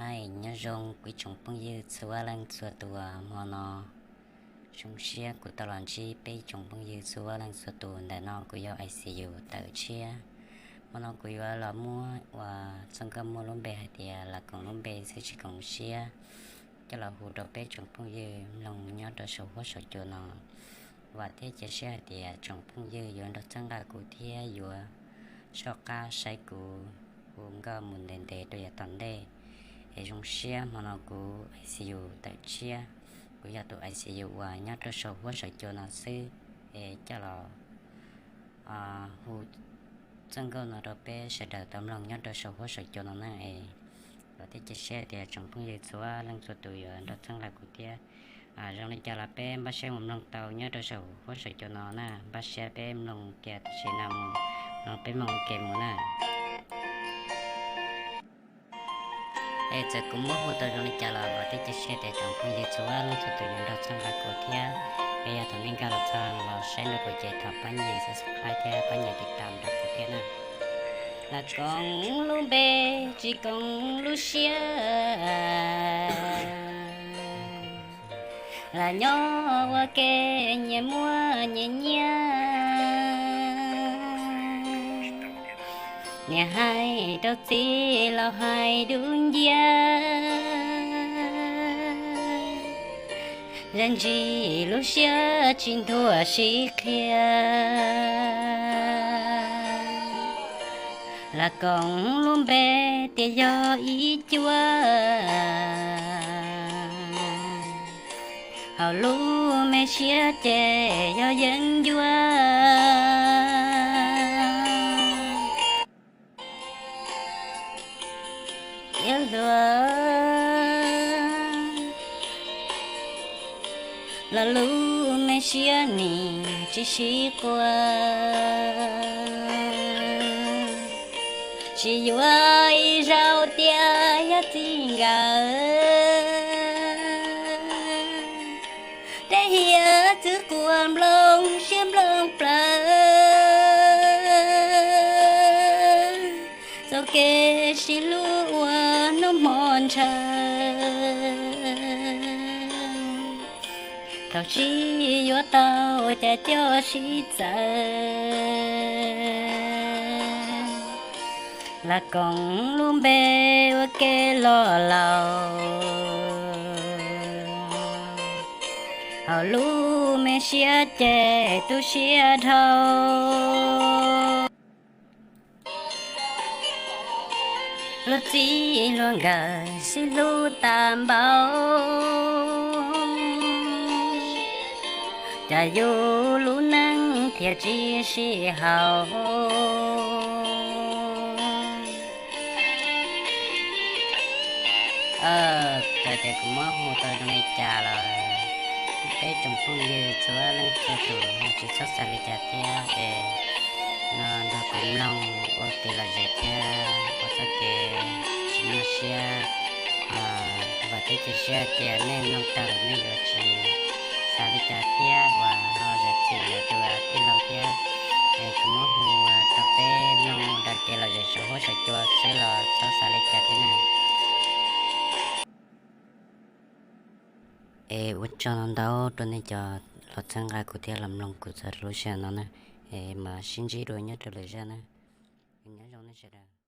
Hais nyob zoo kuv ib tsoom phooj ywg txhua leej txhua tus, hmo no zoo siab kuv tau los ntsib peb tsoom phooj ywg txhua leej txhua tus. Ntawm no kuv yog I C U tawm tshiab. Hmo no kuv yuav los muab uas txoj nkauj muaj lub npe hais tias Lam Koom lub npe xwb tsis koom siab coj los hu rau peb tsoom phooj ywg mloog nyob rau saum huab saum cua no. Vam thiab cia siab hais tias tsoom phooj ywg yuav nrog txhawb nqa kuv thiab yuav soj qab saib kuv hu nkauj mus ntev ntev rau yav tom ntej. Es zoo siab hmo no kuv I C U tawm tshiab, kuv yog tus I C U uas nyob rau saum huab saum cua no xwb, es coj los hu txoj nkauj no rau peb sawv daws tau mloog nyob rau saum huab saum cua no na. Es vam thiab cia siab tias tsoom phooj ywg txhua leej txhua tus yuav nrog txhawb nqa kuv thiab. Zoo li cas los peb npaj siab mus mloog tau nyob rau saum huab saum cua no na, npaj siab peb mloog kiag tam sim no mus, no peb mloog ua ke mus na. Es txawm kuv muab hu tau zoo li cas los vam thiab cia siab tias tsoom phooj ywg txhua leej txhua tus yuav nrog txhawb nqa kuv thiab. Es yog thaum nej nkag los txog los saib no kuv ces thov pab nias subscribe thiab pab nias tiv tam nrog kuv thiab na. Lam Koom lub npe tsis koom lub siab, lam nyob ua ke nyias muaj nyias nyiaj. Niam hais rau txiv los hais dub nciab, zam ntsis lub siab tsis ntuag sib qhia. Lam Koom lub npe tias yog ib cuab, hauv lub me siab ces yog yeeb ncuab. Tiab hluas, los lub me siab nim tsis sib quaj. Tsis yuav ib zaug tias yog txij nkawm, dej hiav txwv quas nplooj siab nplooj plawv. Txoj kev sib hlub ua hnub hmo ntshaw, thaum sib yuav tau cas coj sib txawv. Lam Koom lub npe ua ke los laus, hauv lub me siab ces tu siab dhau. Luag txij luag nkawm sib hlub tas npaum, cas yus lub neej thiaj tsis sib haum. Txawm tias kuv muab hu tau zoo li cas los peb tsoom phooj ywg txhua leej txhua tus tsis txhob xav li cas thiab es no nrog kuv mloog ua kev lom zem thiab ua txoj kev tsis nyuaj siab. Vam thiab cia siab tias nej mloog tag lawm nej yuav tsis xav li cas thiab uas ho zam txim lawm tus tij laug thiab. Es kuv muab hu rau peb mloog ua kev lom zem saum huab saum cua xwb los txhob xav li cas thiab na. Es ua tsaug ntau ntau rau nej cov los txhawb nqa kuv thiab los mloog kuv txog rau lub sij hawm no na. Es mam sib ntsib dua nyob rau lwm zaj na. Nyob zoo nej sawv daws.